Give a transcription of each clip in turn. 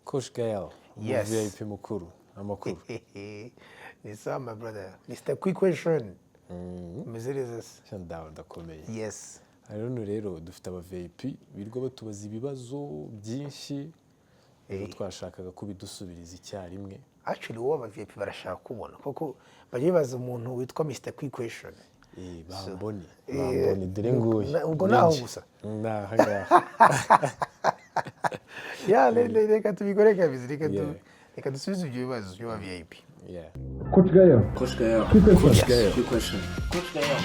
Coach Gael, umu Yes. VIP mukuru, amakuru? Ni sawa, my brother. Mr. Quick Question. Umeze neza se? Sha, ndaho, ndakomeye. Yes. Hano rero dufite aba VIP birirwa batubaza ibibazo byinshi, rero twashakaga ko bidusubiriza icyarimwe. Actually, wowe aba VIP barashaka kubona kuko bajya bibaza umuntu witwa Mr. Quick Question. Bambone, bambone, dore nguyu. Ubwo naho Ninjye. gusa. Ni aha ngaha. Ya, reka tubikore kabisa, reka tu reka dusubize ibyo bibazo by'aba VIP. Yeah. Coach Gael. Coach Gael. Quick question. Coach Gael. Quick question. Coach Gael.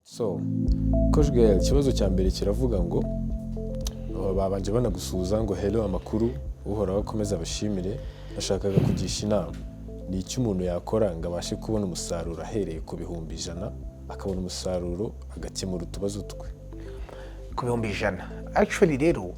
So, Coach Gael, ikibazo cya mbere kiravuga ngo babanje banagusuhuza ngo: "Hello, amakuru? Uhoraho akomeze abashimire. Nashakaga kugisha inama, ni icyo umuntu yakora ngo abashe kubona umusaruro ahereye ku 100,000, akabona umusaruro, agakemura utubazo twe?" Ku 100,000. Actually rero,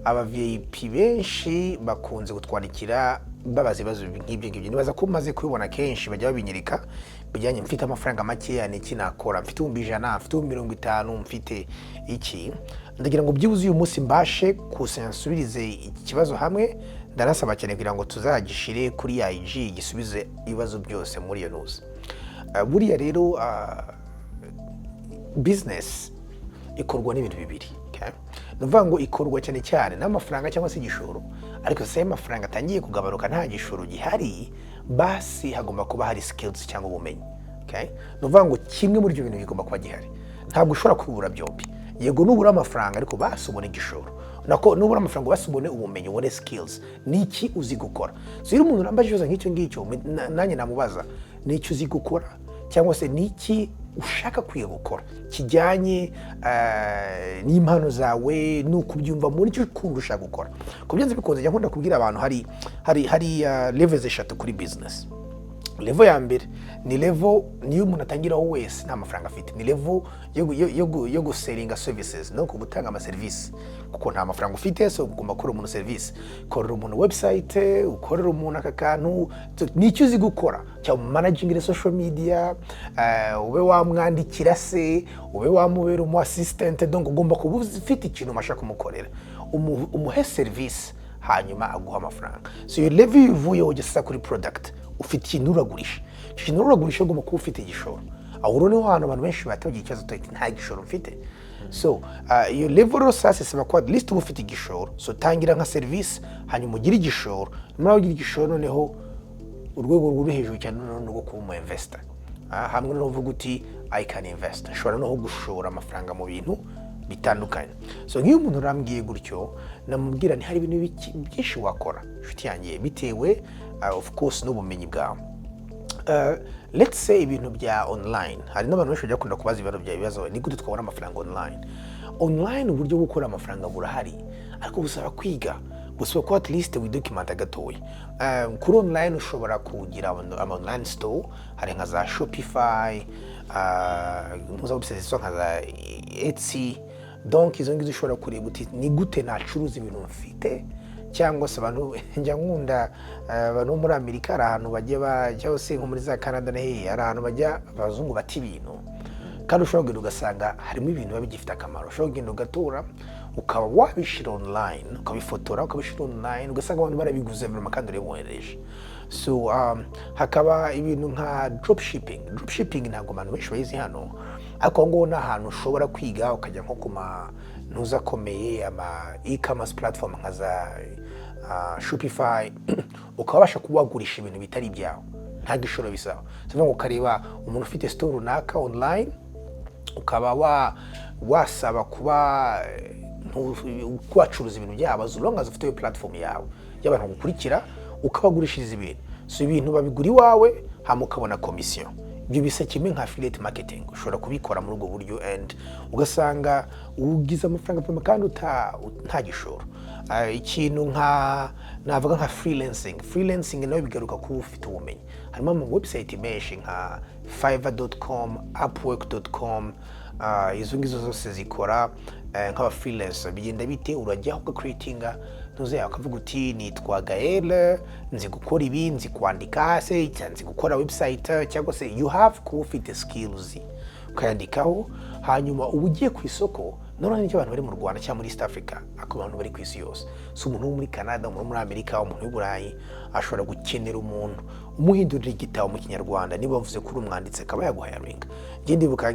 aba VIP benshi bakunze kutwandikira babaza ibibazo nk'ibyo ngibyo. Nibaza ko umaze kubibona kenshi, bajya babinyereka bijyanye: "Mfite amafaranga makeya, ni iki nakora? Mfite 100,000, mfite 50,000, mfite iki." Ndagira ngo byibuze uyu munsi mbashe kusanya nsubirize iki kibazo hamwe. Ndanasaba cyane kugira ngo tuzagishire kuri IG gisubize ibibazo byose muri iyo ntuza. Buriya rero, business ikorwa n'ibintu bibiri, okay? Ni ukuvuga ngo ikorwa cyane cyane n'amafaranga cyangwa se igishoro. Ariko se ayo mafaranga atangiye kugabanuka, nta gishoro gihari, basi hagomba kuba hari skills cyangwa ubumenyi, okay? Ni ukuvuga ngo kimwe muri ibyo bintu bigomba kuba gihari, ntabwo ushobora kubura byombi. Yego, nubura amafaranga, ariko basi ubone igishoro, nako nubura amafaranga, basi ubone ubumenyi, ubone skills. Ni iki uzi gukora? So iyo umuntu urambaje ikibazo nk'icyo ngicyo, nanjye namubaza: ni iki uzi gukora, cyangwa se ni iki ushaka kwiga gukora kijyanye n'impano zawe, n'uko ubyumva muri cyo ukunda ushaka gukora? Ku byanze bikunze, njya nkunda kubwira abantu hari levels eshatu kuri business. Level ya mbere ni level niyo umuntu atangiraho wese nta mafaranga afite, ni level yo gusellinga services no gutanga amaserivisi, kuko nta mafaranga ufite. So ugomba gukorera umuntu serivisi, ukorera umuntu website, ukorera umuntu aka kantu. So, nicyo uzi gukora cyangwa managing the social media, ube wamwandikira se, ube wamubera umu assistant. Donc ugomba kuba ufite ikintu ubasha kumukorera, umuhe serivisi, hanyuma aguha amafaranga. So iyo level iyo uvuyeho, ujya sasa kuri product, ufite ikintu uragurisha. Icyo kintu uragurisha ugomba kuba ufite igishoro. Aho rero niho hantu abantu benshi batagira ikibazo, tuti: "Nta gishoro mfite." So iyo level rero sasa isaba ko at least uba ufite igishoro. So tangira nka serivisi, hanyuma ugire igishoro. Nyuma ugira igishoro, noneho urwego ruri hejuru cyane noneho ni urwo kuba umu investor. Hamwe no uvuga uti: "I can invest, nshobora no gushora amafaranga mu bintu bitandukanye." So nk'iyo umuntu urambwiye gutyo, namubwira nti hari ibintu byinshi wakora, inshuti yanjye, bitewe of course n'ubumenyi bwawe. Let's say ibintu bya online. Hari n'abantu benshi bajya bakunda kubaza ibibazo bya ibibazo: "Ni gute twabona amafaranga online?" Online, uburyo bwo gukora amafaranga burahari, ariko busaba kwiga, busaba ko at least widocumenta gatoya. Kuri online ushobora kugira ama online store. Hari nka za Shopify, ntuza website zitwa nka za Etsy. Donc izo ngizo ushobora kureba uti: "Ni gute nacuruza ibintu mfite?" Cyangwa se abantu njya nkunda, abantu bo muri Amerika hari ahantu bajya cyangwa se nko muri za Canada na hehe, hari ahantu bajya abazungu bata ibintu, kandi ushobora kugenda ugasanga harimo ibintu biba bigifite akamaro. Ushobora kugenda ugatora, ukaba wabishyira online, ukabifotora, ukabishyira online, ugasanga abantu barabiguze vraiment kandi uribohereje. So hakaba ibintu nka dropshipping. Dropshipping ntabwo abantu benshi bayizi hano, ariko aho ngaho ni ahantu ushobora kwiga, ukajya nko ku ma ntuza akomeye, ama e-commerce platform nka za Shopify, ukaba wabasha kuba wagurisha ibintu bitari ibyawe, nta gishoro bisaba. So ngo ukareba umuntu ufite store runaka online, ukaba wasaba kuba wacuruza ibintu byabo, as long as ufite iyo platform yawe y'abantu gukurikira, ukabagurishiriza ibintu. So ibintu babigura iwawe, hama ukabona komisiyo. Ibyo bisa kimwe nka affiliate marketing. Ushobora kubikora muri ubwo buryo and ugasanga ugize amafaranga pe, kandi nta gishoro. Ikintu nka navuga nka freelancing. Freelancing nayo bigaruka kuba ufite ubumenyi. Harimo ama website menshi nka fiverr.com, upwork.com. Izo ngizo zose zikora nk'aba freelancer. Bigenda bite? Urajyaho ugacreatinga Ntuze yawe ukavuga uti: "Nitwa Gael, nzi gukora ibi, nzi kwandika se, cyangwa nzi gukora website," cyangwa se you have kuba ufite skills ukayandikaho. Hanyuma uba ugiye ku isoko. Noneho nicyo abantu bari mu Rwanda cyangwa muri East Africa, ariko abantu bari ku isi yose. Si umuntu wo muri Canada, umuntu wo muri Amerika, umuntu w'i Burayi ashobora gukenera umuntu umuhindurira igitabo mu Kinyarwanda. Niba bavuze ko uri umwanditsi, akaba yaguhayaringa. Njye ndibuka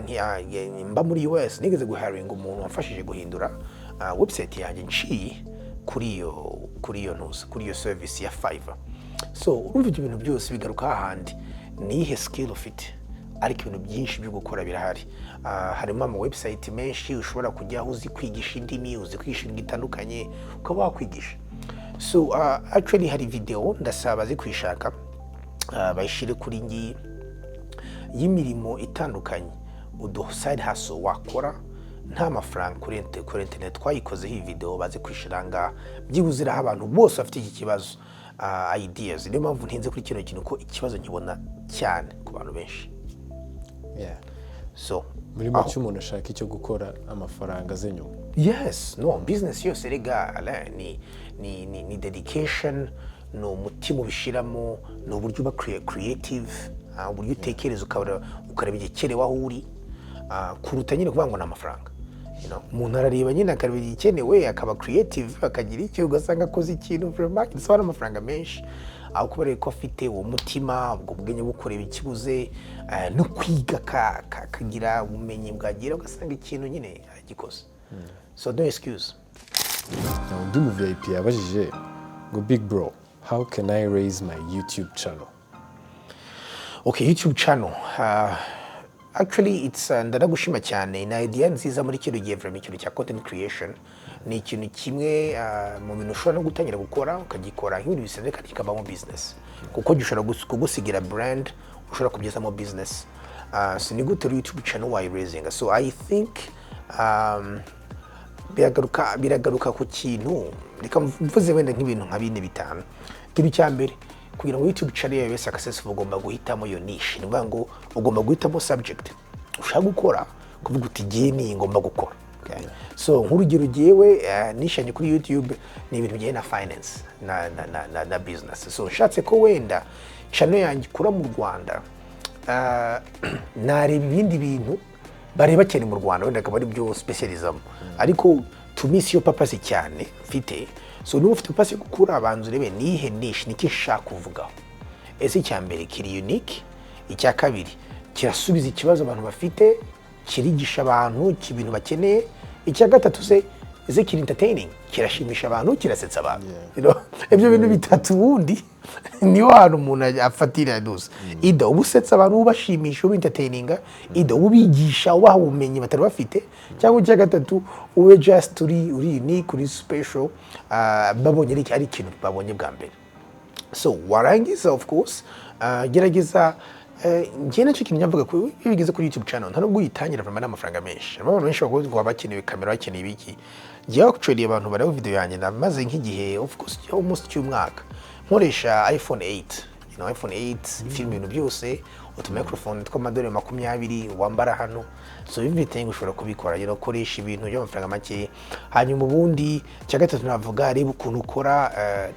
mba muri US, nigeze guhayaringa umuntu wamfashije guhindura website yanjye nciye kuri iyo ntuza, kuri iyo service ya Fiverr. So urumva ibyo bintu byose bigaruka hahandi: ni iyihe skill ufite? Ariko ibintu byinshi byo gukora birahari. Harimo ama website menshi ushobora kujyaho, uzi kwigisha indimi, uzi kwigisha ibintu bitandukanye, ukaba wakwigisha. So actually hari video, ndasaba abazi kuyishaka bayishyire kuri ngiyi, y'imirimo itandukanye, udu side hustle wakora nta mafaranga kuri internet. Twayikozeho iyi video, baze kwishyira ngaha. Byibuze iraho abantu bose bafite iki kibazo ideas. Niyo mpamvu ntinze kuri kino kintu, ko ikibazo nkibona cyane ku bantu benshi. So Muri make, umuntu ashaka icyo gukora, amafaranga aze nyuma. Yes, no business yose rega, Alain, ni dedication, ni umutima ubishiramo, ni uburyo uba creative, uburyo utekereza, ukareba igikenewe aho uri, kuruta nyine kuvuga ngo ni amafaranga. Umuntu arareba nyine akareba igikenewe, akaba creative, akagira icyo, ugasanga akoze ikintu vraiment gisaba n'amafaranga menshi, aho kubera ko afite uwo mutima, ubwo bwenge bwo kureba ikibuze, no kwiga, akagira ubumenyi bwagira, ugasanga ikintu nyine aragikoze. So no excuse. Na undi mu VIP yabajije ngo: "Big bro, how can I raise my YouTube channel?" Okay, YouTube channel, actually it's ndanagushima cyane, ni idea nziza. Muri kino gihe vraiment ikintu cya content creation ni ikintu kimwe mu bintu ushobora no gutangira gukora, ukagikora nk'ibintu bisanzwe kandi kikavamo business, kuko gishobora kugusigira brand ushobora kubyazamo business. So ni gute YouTube channel wayiraisinga? So I think biragaruka ku kintu, reka mvuze wenda nk'ibintu nka bine, bitanu. Ikintu cya mbere, kugira ngo YouTube channel yawe ibe successful, ugomba guhitamo iyo niche. Ni ukuvuga ngo ugomba guhitamo subject ushaka gukora, kuvuga uti: "Igihe ni ngomba gukora." Okay? So nk'urugero, jyewe niche yanjye kuri YouTube ni ibintu bijyanye na finance na business. So nshatse ko wenda channel yanjye ikura mu Rwanda, nareba ibindi bintu bareba cyane mu Rwanda, wenda akaba ari byo specializamo, ariko to me siyo purpose cyane mfite. So niba ufite purpose yo gukura, abanza urebe niyihe niche, niki nshaka kuvugaho. Ese icya mbere kiri unique? Icya kabiri, kirasubiza ikibazo abantu bafite, kirigisha abantu ibintu bakeneye? Icya gatatu se, ese kiri entertaining, kirashimisha abantu, kirasetsa abantu? Ibyo bintu bitatu ubundi niho hantu umuntu afatira dusa ida: uba usetsa abantu, ubashimisha, uba entertaininga, ida ubigisha, ubaha ubumenyi batari bafite, cyangwa icya gatatu ube just uri unique, uri special, babonye ari ikintu babonye bwa mbere. So warangiza, of course, gerageza, njye nacyo kintu nyavuga ko iyo bigeze kuri YouTube channel, nta nubwo uyitangira vraiment n'amafaranga menshi. Harimo abantu benshi bakuzi ngo baba bakeneye kamera, bakeneye ibiki. Njyewe actually abantu bareba video yanjye, namaze nk'igihe, of course almost cy'umwaka, nkoresha iPhone 8, iPhone 8 ifilm ibintu byose, utu microphone tw'amadolari 20 wambara hano. So everything ushobora kubikora, koresha ibintu by'amafaranga make. Hanyuma ubundi icya gatatu navuga, reba ukuntu ukora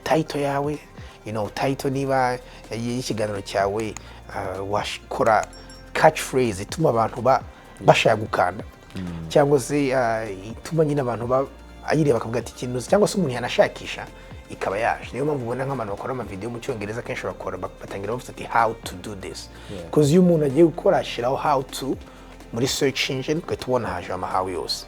title yawe, title niba y'ikiganiro cyawe, wakora catchphrase ituma abantu bashaka gukanda, cyangwa se ituma nyine abantu ayireba bakavuga ati ikintu, cyangwa se umuntu yanashakisha ikaba yaje. Niyo mpamvu ubona nk'abantu bakora amavideo mu Cyongereza kenshi bakora batangira bavuga ati "How to do this", because iyo umuntu agiye gukora ashyiraho "how to" muri search engine, ugahita ubona haje ama how yose.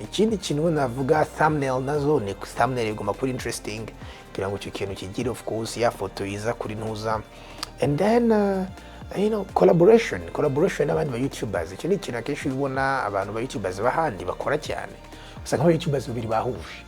Ikindi kintu navuga, thumbnail nazo ni thumbnail igomba kuba interesting kugira ngo icyo kintu kigire, of course, ya foto iza kuri ntuza. And then collaboration n'abandi ba YouTubers. Icyo ni ikintu akenshi ubona abantu ba YouTubers b'ahandi bakora cyane. Usanga aba YouTubers babiri bahuje,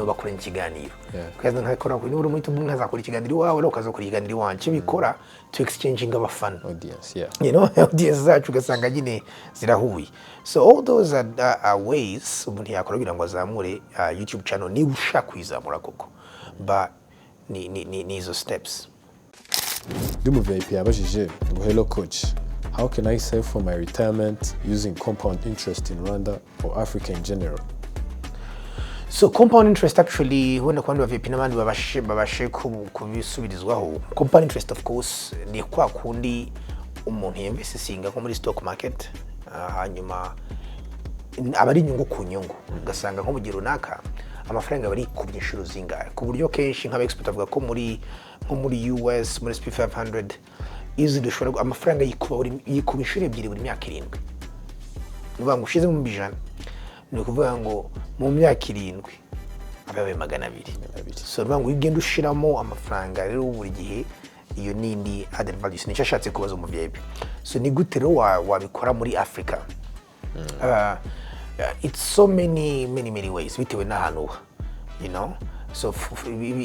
bakoranye ikiganiro. Ukaza nkakora kuri, niba uri muri YouTube, nkazakora ikiganiro iwawe, nawe ukazakora ikiganiro iwanjye. Icyo bikora, to exchanging abafana. Audience, yeah. Audience zacu ugasanga nyine zirahuye. So all those are ways umuntu yakora kugira ngo azamure YouTube channel, niba ushaka kuyizamura koko, but ni izo steps. Undi mu VIP yabajije ngo: "Hello coach, how can I save for my retirement using compound interest in Rwanda or Africa in general?" So compound interest, actually, wenda ku bandi ba VIP n'abandi babashe kubisubirizwaho, compound interest of course ni kwa kundi umuntu yinvestinga nko muri stock market, hanyuma aba ari inyungu ku nyungu, ugasanga nko mu gihe runaka amafaranga aba arikubye inshuro zingahe, ku buryo kenshi nk'aba expert avuga ko muri nko muri US, muri S&P 500 easily ushobora amafaranga yikuba inshuro 2 buri myaka 7. Ni ukuvuga ngo ushizemo 100,000, ni ukuvuga ngo mu myaka 7 aba yabaye 200. 200. So ni ukuvuga ngo iyo ugenda ushiramo amafaranga rero buri gihe, iyo ni indi added value. Nicyo ashatse kubaza mu VIP. So ni gute rero wabikora muri Africa? It's so many, many, many ways bitewe n'ahantu uba. So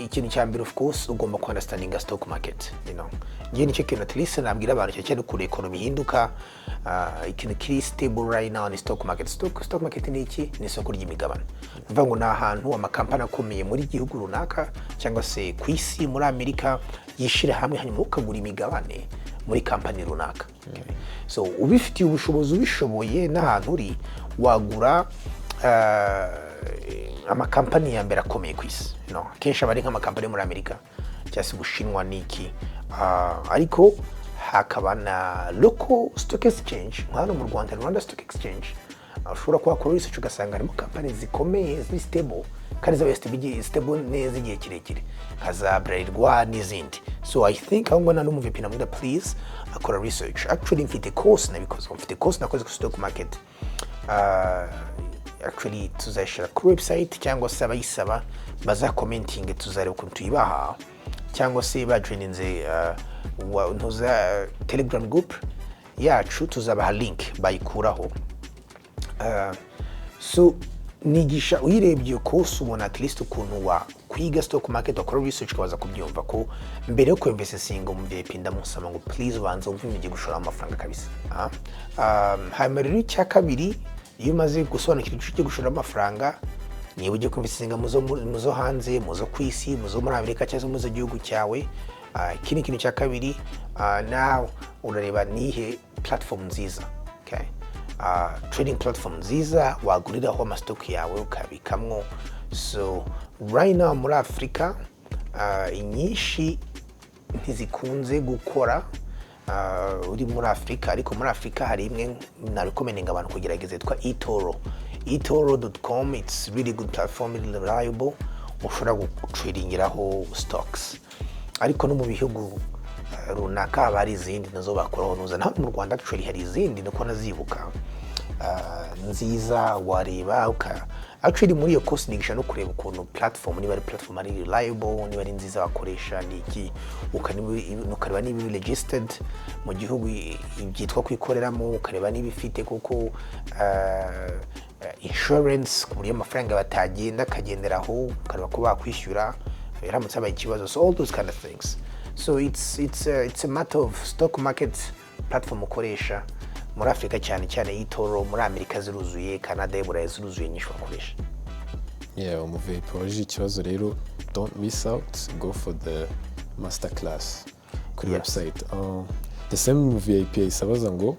ikintu cya mbere, of course, ugomba ku understandinga stock market. Ngiye nicyo kintu at least nabwira abantu, cyane cyane ukuntu economy ihinduka. Ikintu kiri stable right now ni stock market. Stock market ni iki? Ni isoko ry'imigabane. Ni ukuvuga ngo ni ahantu amakampani akomeye muri gihugu runaka cyangwa se ku isi, muri Amerika, yishyira hamwe, hanyuma ukagura imigabane muri kampani runaka. Okay. So ubifitiye ubushobozi, ubishoboye n'ahantu uri, wagura amakampani ya mbere akomeye ku isi. No, akenshi aba ari nk'amakampani yo muri Amerika cyangwa se Ubushinwa n'iki. Ariko hakaba na local stock exchange, nka hano mu Rwanda, Rwanda Stock Exchange. Ushobora kuhakora research ugasanga harimo kampani zikomeye ziri stable kandi zabaye stable neza igihe kirekire, nka za Bralirwa n'izindi. So I think aho ngona n'umu VIP namubwira, please akora research. Actually mfite course nabikoze, mfite course nakoze ku stock market. Actually tuzayishyira kuri website, cyangwa se abayisaba bazacommentinge, tuzareba ukuntu tuyibaha, cyangwa se bajoininze ntuza Telegram group yacu, tuzabaha link bayikuraho. So nigisha, uyirebye iyo course ubona at least ukuntu wa kwiga stock market, wakora research, ukabaza kubyumva ko mbere yo kuinvestinga mu VIP ndamusaba ngo please ubanza wumve ibintu ugiye gushoramo amafaranga kabisa. Hanyuma rero icya kabiri, iyo umaze gusobanukirwa icyo ugiye gushoramo amafaranga, niba ugiye kuinvestinga mu zo hanze, mu zo ku isi, mu zo muri Amerika cyangwa se mu zo gihugu cyawe, ikindi kintu cya kabiri, nawe urareba nihe platform nziza, okay? Trading platform nziza waguriraho amastock yawe ukabikamwo. So right now muri Afurika, inyinshi ntizikunze gukora uri muri Afurika, ariko muri Afurika hari imwe narecommendinga abantu kugerageza yitwa eToro, etoro.com. It's really good platform, really reliable, ushobora gutradingiraho stocks. Ariko no mu bihugu runaka haba hari izindi nazo bakoraho nuza. Naho mu Rwanda actually hari izindi nuko nazibuka, nziza wareba actually muri iyo course nigisha no kureba ukuntu platform, niba ari platform ari reliable, niba ari nziza wakoresha, ni iki, ukareba niba iri registered mu gihugu byitwa kwikoreramo, ukareba niba ifite kuko insurance, ku buryo amafaranga batagenda akagenderaho, ukareba ko bakwishyura biramutse habaye ikibazo. So all those kind of things. So it's a matter of stock market platform ukoresha muri Afurika, cyane cyane eToro. Muri Amerika ziruzuye, Canada, Burayi ziruzuye nyinshi wakoresha. Yeah, umu VIP wabajije ikibazo rero, don't miss out, go for the master class kuri website. The same VIP yahise abaza ngo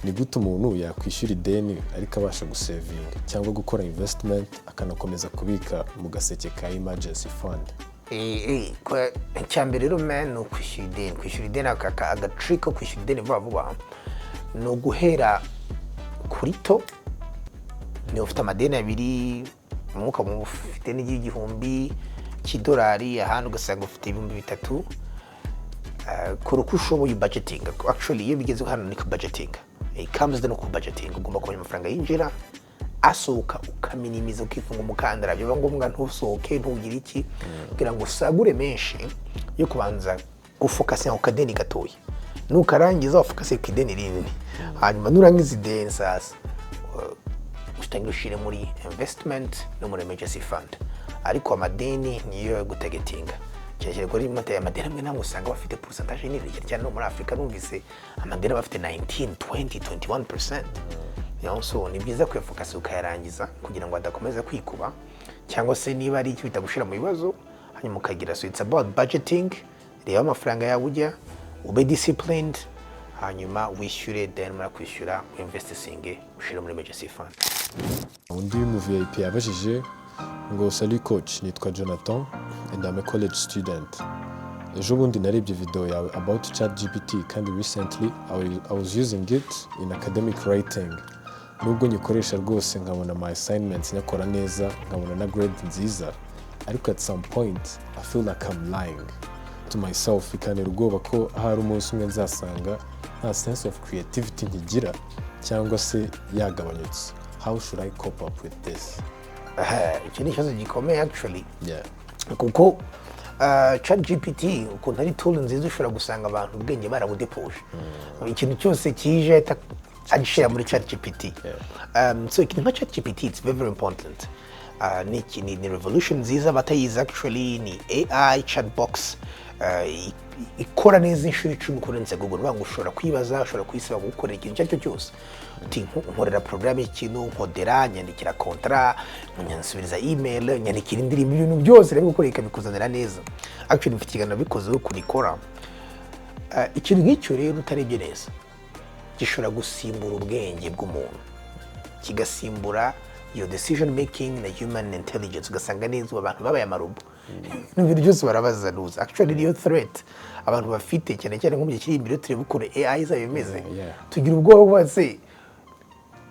ni gute umuntu yakwishyura ideni ariko abasha gusavinga cyangwa gukora investment, akanakomeza kubika mu gaseke ka emergency fund? Icya mbere rero man, ni ukwishyura ideni. Kwishyura ideni, agatrick ko kwishyura ideni vuba vuba ni uguhera kuri to. Niba ufite amadeni abiri, umwuka mubi, ufite n'igihumbi cy'idolari, ahandi ugasanga ufite 3000, kora uko ushoboye budgeting. Actually iyo bigeze hano ni ku budgeting, it comes down ku budgeting. Ugomba kumenya amafaranga yinjira, asohoka, ukaminimiza, ukifunga umukandara, biba ngombwa ntusohoke, ntugire iki, kugira ngo usagure menshi yo kubanza gufocusinga ku kadeni gatoya. Nukarangiza wafocuse ku ideni rinini, hanyuma nurangiza ideni sasa utangire ushyire muri investment no muri emergency fund. Ariko amadeni niyo yo gutargetinga cyane cyane kuri amadeni amwe namwe usanga bafite pourcentage nini cyane cyane no muri Afurika. Numvise amadeni aba afite 19, 20, 21%. So ni byiza kuyafocusa ukayarangiza kugira ngo adakomeza kwikuba, cyangwa se niba ari icyo bitagushira mu bibazo, hanyuma ukagira. So it's about budgeting. Reba amafaranga yawe ujya, ube disciplined, hanyuma wishyure, then mara kwishyura uinvestinge, ushyire muri emergency fund. Undi mu VIP yabajije Ngo: "Salut coach, nitwa Jonathan and I'm a college student. Ejo bundi narebye video yawe about ChatGPT kandi recently I was using it in academic writing. Nubwo nyikoresha rwose nkabona my assignments nyakora neza, nkabona na grade nziza, ariko at some point I feel like I'm lying to myself, bikantera ubwoba ko ahari umunsi umwe nzasanga nta sense of creativity nkigira cyangwa se yagabanyutse. How should I cope up with this?" Icyo ni ikibazo gikomeye actually, kuko ChatGPT ukuntu ari tool nziza, ushobora gusanga abantu ubwenge barabudepoje, ikintu cyose kije ahita agishyira muri ChatGPT. So ikintu nka ChatGPT, it's very, very important. Ni revolution nziza batayizi. Actually ni AI chatbox ikora neza inshuro 10 kurenza Google. Ni ukuvuga ngo ushobora kwibaza, ushobora kuyisaba gukorera ikintu icyo ari cyo cyose, uti nkorera porogaramu y'ikintu, nkodera, nyandikira contrat, nyansubiriza email, nyandikira indirimbo, ibintu byose rero gukora ikabikuzanira neza. Actually mfite ikiganiro bikozeho ukuntu ikora. Ikintu nk'icyo rero utarebye neza gishobora gusimbura ubwenge bw'umuntu, kigasimbura iyo decision making na human intelligence, ugasanga neza ubu abantu babaye amarobo, ibintu byose barabazanuza. Actually niyo threat abantu bafite, cyane cyane nko mu gihe kiri imbere, tureba ukuntu AI izaba imeze, tugira ubwoba bwose.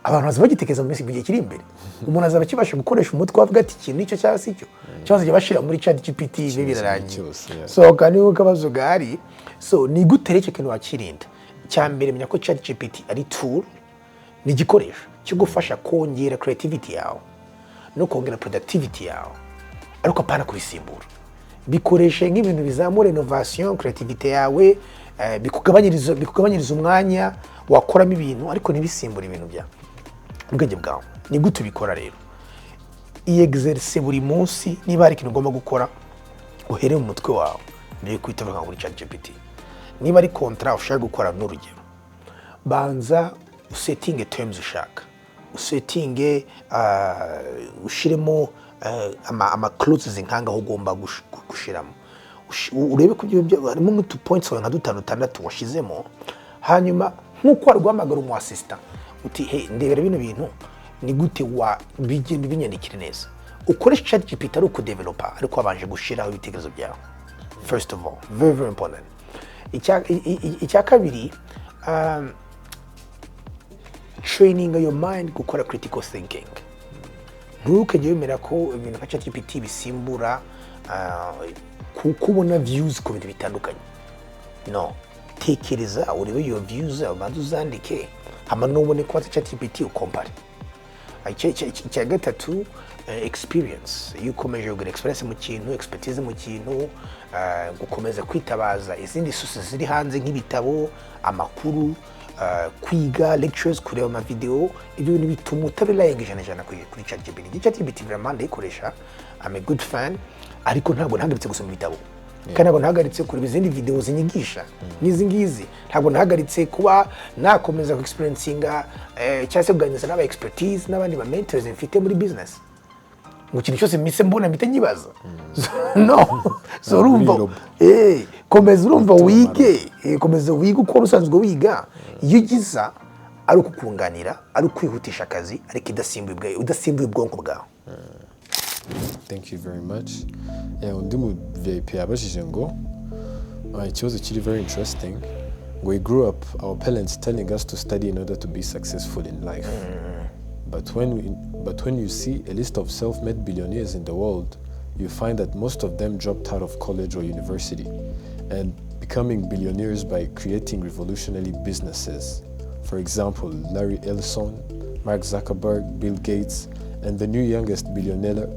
Abantu bazaba bagitekereza mu minsi, mu gihe kiri imbere umuntu azaba akibasha gukoresha umutwe avuga ati ikintu nicyo cyangwa si cyo, cyangwa se bashyira muri ChatGPT, ibi birarangiye. Cyose, yeah. So kandi niho kabazo gahari. So ni gute rero icyo kintu wakirinda? Icya mbere, menya ko ChatGPT ari tool, ni igikoresho cyo gufasha kongera creativity yawe no kongera productivity yawe, ariko apana kubisimbura. Bikoreshe nk'ibintu bizamura innovation, creativity yawe, bikugabanyiriza umwanya wakoramo ibintu, ariko ntibisimbure ibintu byawe, ubwenge bwawe. Ni gute ubikora rero? Iyi exercice buri munsi, niba hari ikintu ugomba gukora, uhere mu mutwe wawe mbere yo guhita uvuga muri ChatGPT. Niba ari contrat ushaka gukora, n'urugero, banza usettinge terms ushaka, usettinge, ushiremo ama clauses nkanga aho ugomba gushiramo. Urebe ko ibyo harimo nk'utu points wawe nka dutanu, dutandatu washizemo. Hanyuma nk'uko wari guhamagara umu assistant uti: "Hey, ndebera bino bintu, ni gute wa bigenda, binyandikire neza." Ukoresha ChatGPT ari ukudevelopa, ariko wabanje gushiraho ibitekerezo byawe first of all, very, very important. Icya kabiri, training your mind gukora critical thinking. Ntukajye wemera ko ibintu nka ChatGPT bisimbura kuko ubona views ku bintu bitandukanye. No tekereza, urebe iyo views, ubanze uzandike, hama nubone ko watse ChatGPT ukompare. Icya gatatu, experience. Iyo ukomeje kugira experience mu kintu, expertise mu kintu, gukomeza kwitabaza izindi sources ziri hanze nk'ibitabo, amakuru, kwiga lectures, kureba amavideo, ibyo bintu bituma utarelyinga 100% kuri ChatGPT. ChatGPT vraiment ndayikoresha, I'm a good fan, ariko ntabwo ntahagaritse gusoma ibitabo, kandi ntabwo ntahagaritse kureba izindi video zinyigisha n'izi ngizi, ntabwo ntahagaritse kuba nakomeza ku experiencinga cyangwa se kuganiriza n'aba expertise n'abandi ba mentors mfite muri business, ngo ikintu cyose mpise mbona mpite nyibaza. No, so urumva, Uri robot. Komeza urumva wige, komeza wige uko wari usanzwe wiga. Iyo ugiza ari ukukunganira, ari ukwihutisha akazi, ariko udasimbuye ubwonko bwawe. Thank you very much. Yeah, undi mu VIP yabajije ngo ikibazo kiri very interesting, ngo: "We grew up our parents telling us to study in order to be successful in life, but when you see a list of self-made billionaires in the world, you find that most of them dropped out of college or university and becoming billionaires by creating revolutionary businesses. For example, Larry Ellison, Mark Zuckerberg, Bill Gates, and the new youngest billionaire,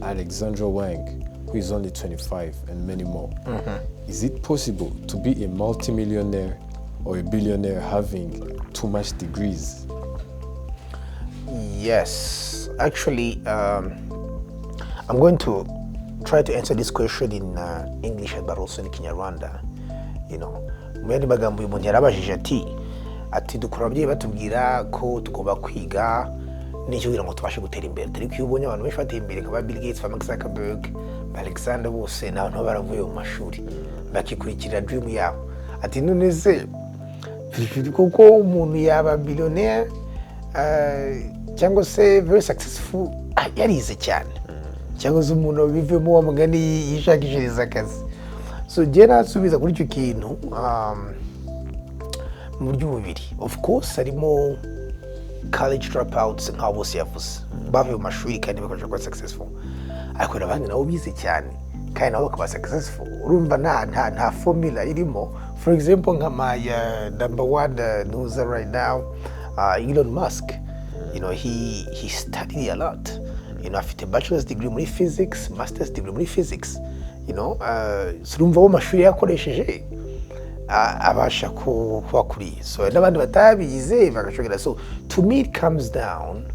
Alexandra Wang, who is only 25, and many more. Is it possible to be a multimillionaire or a billionaire having too much degrees?" Yes, actually, I'm going to try to answer this question in English but also in Kinyarwanda. Mu yandi magambo, uyu muntu yarabajije ati dukura ababyeyi batubwira ko tugomba kwiga n'icyo kugira ngo tubashe gutera imbere, ariko iyo ubonye abantu benshi bateye imbere nka ba Bill Gates, ba Mark Zuckerberg, ba Alexander, bose ni abantu baba baravuye mu mashuri bakikurikira dream yabo. Ati none se kuko umuntu yaba billionaire cyangwa se very successful yarize cyane? Cyangwa se umuntu bivemo wa mugani yishakishiriza akazi. So njye nasubiza kuri icyo kintu mu buryo bubiri. Of course harimo college dropouts nk'abo bose yavuze, bavuye mu mashuri kandi bakabasha kuba successful, ariko hari abandi nabo bize cyane kandi nabo bakaba successful. Urumva nta formula irimo. For example, nka my number one ntuza right now, Elon Musk, he studied a lot. Afite bachelor's degree muri physics, master's degree muri physics. So urumva wo mashuri yakoresheje abasha kuba kuri, so n'abandi batabigize bagashobora. So to me it comes down,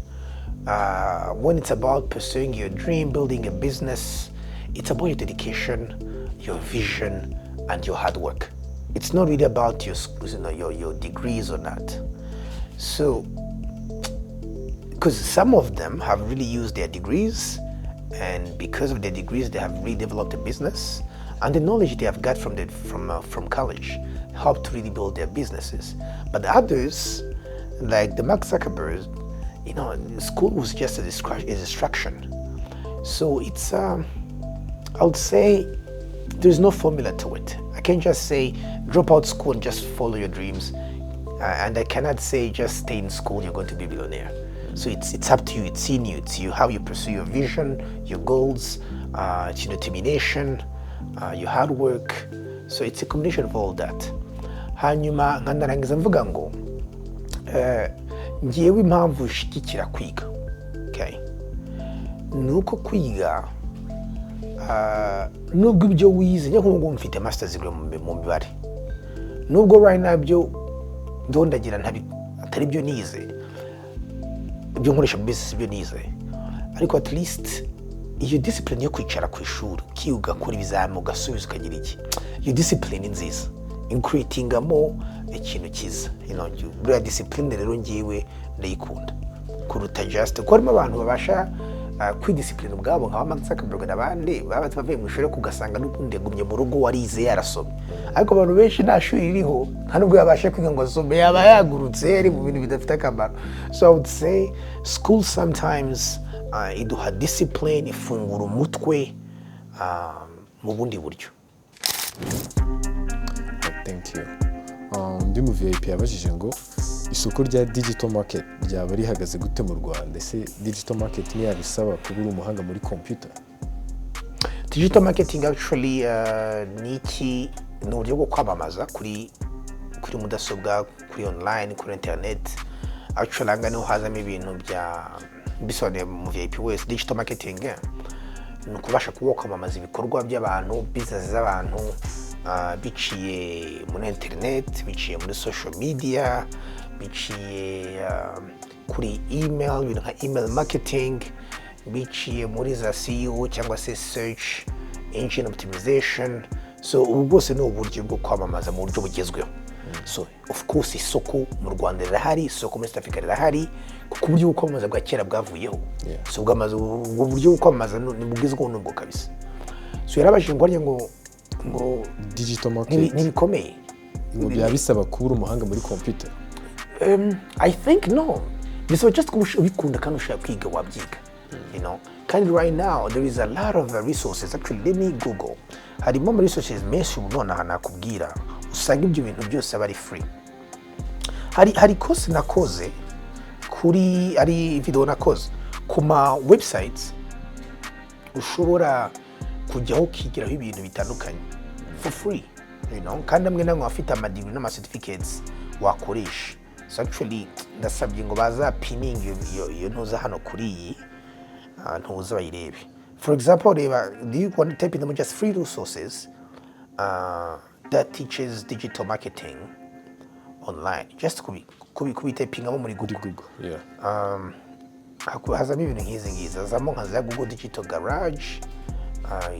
when it's about pursuing your dream, building a business, it's about your dedication, your vision and your hard work. It's not really about your sc- you know, your degrees or not. So because some of them have really used their degrees, and because of their degrees they have really developed a business, and the knowledge they have got from college helped to really build their businesses. But others, like the Mark Zuckerberg, school was just a distraction. So it's I would say there's no formula to it. I can't just say drop out school and just follow your dreams. And I cannot say just stay in school, you're going to be a billionaire. So it's up to you, it's in you, it's you, how you pursue your vision, your goals, it's your determination, your hard work. So it's a combination of all that. Hanyuma nkanarangiza mvuga ngo ngewe impamvu nshyigikira kwiga, okay, ni uko kwiga, nubwo ibyo wize, njye nk'ubu ngubu mfite master's degree mu mibare, nubwo right now ibyo ndondagira atari byo nize, ibyo nkoresha mu business ibyo nize, ariko at least iyo discipline yo kwicara ku ishuri, ukiga, ugakora ibizami, ugasubiza, ukagira iki, iyo discipline ni nziza, increatingamo ikintu cyiza. Buriya discipline rero ngiwe ndayikunda kuruta just kuko harimo abantu babasha kwidisciplina ubwabo nka ba Mark Zuckerberg n'abandi baba bavuye mu ishuri, ariko ugasanga n'ubundi yagumye mu rugo, warize, yarasomye. Ariko abantu benshi nta shuri ririho, nta nubwo yabasha kwiga ngo asome, yaba yagurutse ari mu bintu bidafite akamaro. So I would say school sometimes iduha discipline, ifungura umutwe mu bundi buryo. Thank you. Undi mu VIP yabajije ngo isoko rya digital market ryaba rihagaze gute mu Rwanda? Ese digital market ntiyabisaba kuba uri umuhanga muri computer? Digital marketing actually ni iki? Ni uburyo bwo kwamamaza kuri mudasobwa, kuri online, kuri internet. Actually aha ngaha niho hazamo ibintu bya bisobanuye mu VIP wese. Digital marketing ni ukubasha kuba wakwamamaza ibikorwa by'abantu, business z'abantu, biciye muri internet, biciye muri social media, biciye kuri email, ibintu nka email marketing, biciye muri za SEO cyangwa se search engine optimization. So ubu bwose ni uburyo bwo kwamamaza mu buryo bugezweho. So of course isoko mu Rwanda rirahari, isoko muri South Africa rirahari, kuko uburyo bwo kwamamaza bwa kera bwavuyeho. So bwamaze, ubwo buryo bwo kwamamaza ni bugezweho nubwo kabisa. So yarabajije ngo harya ngo digital market ntibikomeye. Ngo byaba bisaba kuba uri umuhanga muri computer? I think no. Bisaba just kuba ubikunda kandi ushaka kwiga, wabyiga. Kandi right now there is a lot of resources. Actually, let me Google. Harimo ama resources menshi ubu nonaha nakubwira. Usanga ibyo bintu byose aba ari free. Hari course nakoze kuri, ari video nakoze ku ma websites ushobora kujyaho ukigiraho ibintu bitandukanye for free. Kandi amwe namwe afite amadegree n'ama certificates wakoresha. So actually ndasabye ngo baza pining iyo ntuza hano kuri iyi ntuza bayirebe. For example, reba, do you want to type in them just free resources that teaches digital marketing online, just kubitypingamo muri Google. Google, yeah. Hazamo ibintu nk'izi ngizi, hazamo nka za Google Digital Garage,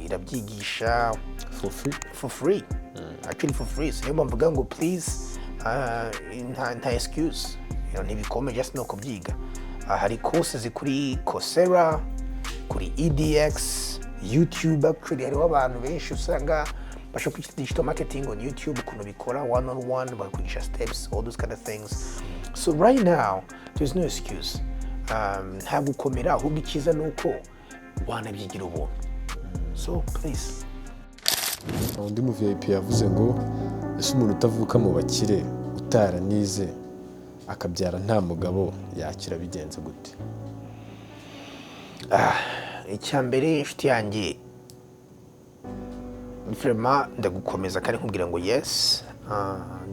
irabyigisha. For free. For free, actually for free. So niyo mpamvu mvuga ngo please, nta excuse, ntibikomeye, just no kubyiga. Hari courses kuri Coursera, kuri edX, YouTube. Actually hariho abantu benshi usanga bashobora kwigisha digital marketing on YouTube, ukuntu bikora one on one, bakakwigisha steps, all those kind of things. So right now there's no excuse, nta gukomera, ahubwo icyiza ni uko Wanabyigira ubuntu, so please. Undi mu VIP yavuze ngo: "Ese umuntu utavuka mu bakire, utaranize, akabyara nta mugabo, yakira bigenze gute?" Icya mbere, inshuti yanjye, vraiment ndagukomeza kandi nkubwira ngo yes,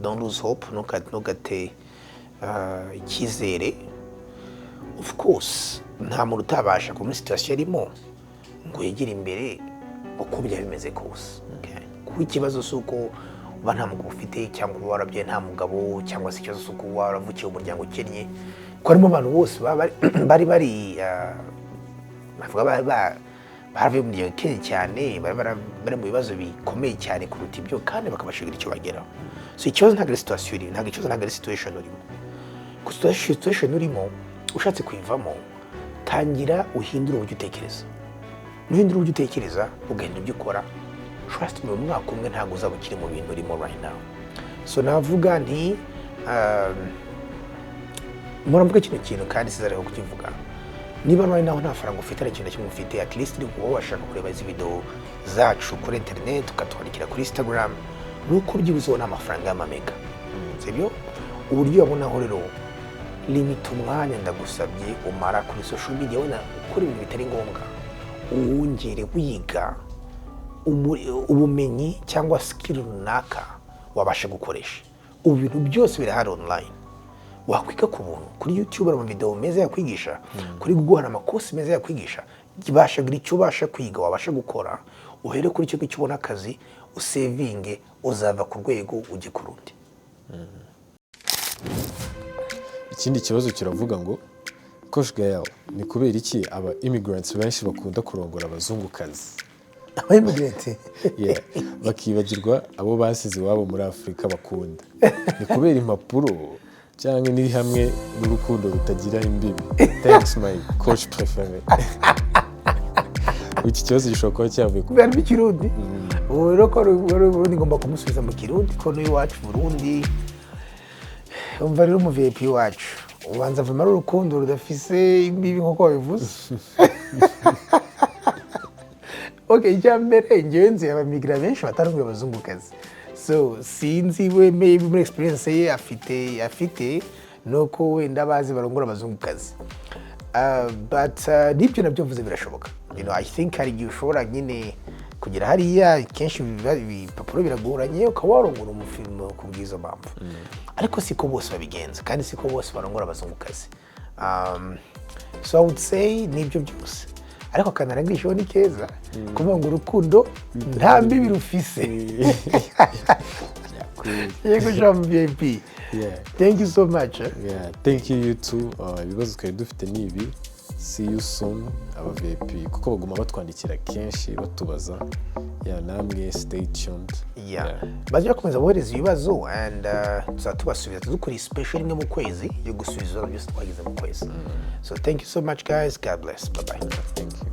don't lose hope, ntugate icyizere. Of course nta muntu utabasha kuba muri situation arimo ngo yegere imbere uko byaba bimeze kose, okay? Kuko ikibazo si uko uba nta mugabo ufite, cyangwa uba warabyaye nta mugabo, cyangwa se ikibazo si uko uba waravukiye mu muryango ukennye, kuko harimo abantu bose baba bari bavuga baravuye mu muryango ukennye cyane, bari mu bibazo bikomeye cyane kuruta ibyo, kandi bakabasha kugira icyo bageraho. So ikibazo ntabwo ari situation urimo, ntabwo ikibazo ntabwo ari situation urimo. Ku situation urimo, ushatse kuyivamo, tangira uhindure uburyo utekereza. Nuhindura uburyo utekereza, ugahindura ibyo ukora, trust me, mu mwaka umwe ntabwo uzaba ukiri mu bintu urimo right now. So navuga nti muravuga kino kintu kandi sizareka kukivuga: niba right now nta faranga ufite, nta kintu na kimwe ufite, at least uri kuba washaka kureba izi video zacu kuri internet, ukatwandikira kuri Instagram, nuko byibuze ubona amafaranga y'amamega, sibyo? Uburyo uyabonaho rero, limita umwanya, ndagusabye, umara kuri social media, wenda ukora ibintu bitari ngombwa, uwongere wiga ubumenyi cyangwa skill runaka wabasha gukoresha. Ubu bintu byose birahari online, wakwiga ku buntu. Kuri YouTube hari amavideo meza yakwigisha, kuri Google hari amakosi meza yakwigisha. Basha kugira icyo ubasha kwiga, wabasha gukora, uhere kuri icyo ngicyo, ubona akazi, usevinge, uzava ku rwego ujye ku rundi. Ikindi kibazo kiravuga ngo: "Coach Gael, ni kubera iki aba immigrants benshi bakunda kurongora abazungukazi?" Aba immigrant? Yeah. Bakibagirwa abo basize iwabo muri Afurika bakunda. Ni kubera impapuro cyangwa ni hamwe n'urukundo rutagira imbibi? Thanks, my coach préféré." Iki kibazo gishobora kuba cyavuye ku Kubera mu Kirundi. Ubu rero ko ari Burundi, ngomba kumusubiza mu Kirundi, ko n'iwacu Burundi. Umva rero, mu VIP wacu, ubanza avamo ari urukundo rudafise imbibi nk'uko babivuze. Okay, icya mbere, njyewe nzi abamigra benshi batarongoye abazungukazi, so sinzi we, maybe muri experience ye afite nuko wenda bazi barongora abazungukazi. But n'ibyo nabyo mvuze birashoboka. I think hari igihe ushobora nyine kugera hariya, kenshi ibipapuro biragoranye, ukaba warongora umufilimo ku bw'izo mpamvu, ariko siko bose babigenza kandi siko bose barongora abazungukazi. So I would say nibyo byose, ariko akanarangirijeho ni keza kuvuga ngo urukundo nta mbibi rufise. Yego, Jean VIP. Thank you so much, eh? Yeah, thank you, you too. Ibibazo twari dufite ni ibi. See you soon, aba VIP, kuko baguma batwandikira kenshi batubaza. Yeah, namwe stay tuned. Yeah. Bajya bakomeza bohereza ibibazo and tuzaba tubasubiza, tudukora special rimwe mu kwezi yo gusubiza ibibazo byose twagize mu kwezi. So thank you so much, guys. God bless. Bye bye. Thank you.